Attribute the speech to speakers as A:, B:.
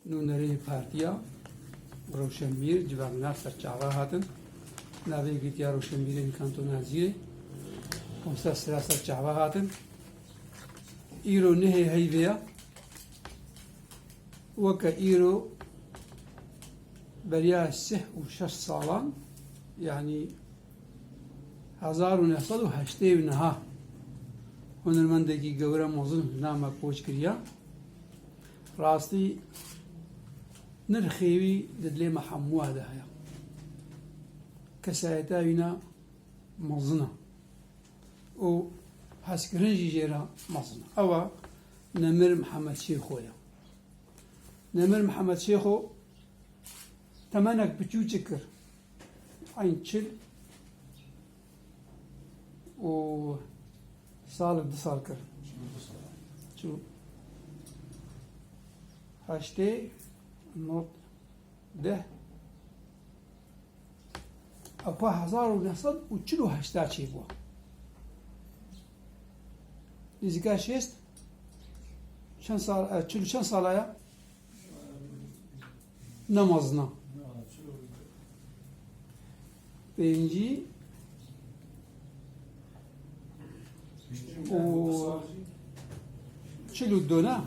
A: Nûnerê Partiya Rewşenbîr Civaknas Serçava hatin. Navê Yekîtiya Rewşenbîrên Kantona Cizîrê Komser Sira Serçava hatin. Îro nehê heyvê ye. Weke îro beriya sih û şeş salan yanî 1989 hunermendekî gewre mezin name koç kiriye. Rastî nirxê wî di dilê me hemû de heye. Kesayeta wî ne mezin e û hezkirin jî jê re mezin e. Ew e Nemir Mihemed Şêxo ye. Nemir Mihemed Şêxo temenek biçûçik kir. Eyn 40 û salek du sal kir. Çû 80 90 10 ew xwe 1948 çêbû. Nêzîka şêst çend sal çil û çend sala ya ne mezin 50 û 42 ne?